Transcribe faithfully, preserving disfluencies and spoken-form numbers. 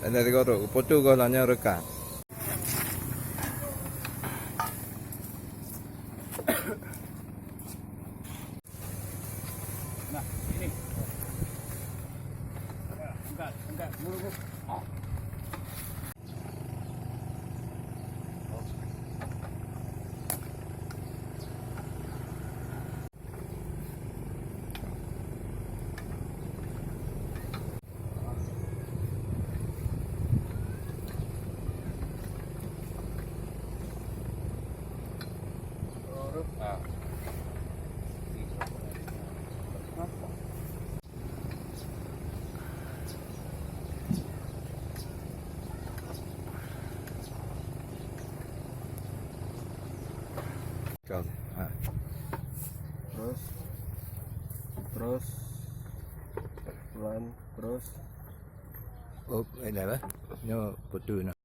Ada tiga tu, foto kau lah nyan rekam. Nah, ini. Ya, angkat, angkat. Dulu, dulu. Ah. Kau. Ha. Terus. Terus. Pelan. Terus. Oh, ada apa? Nyo foto nah.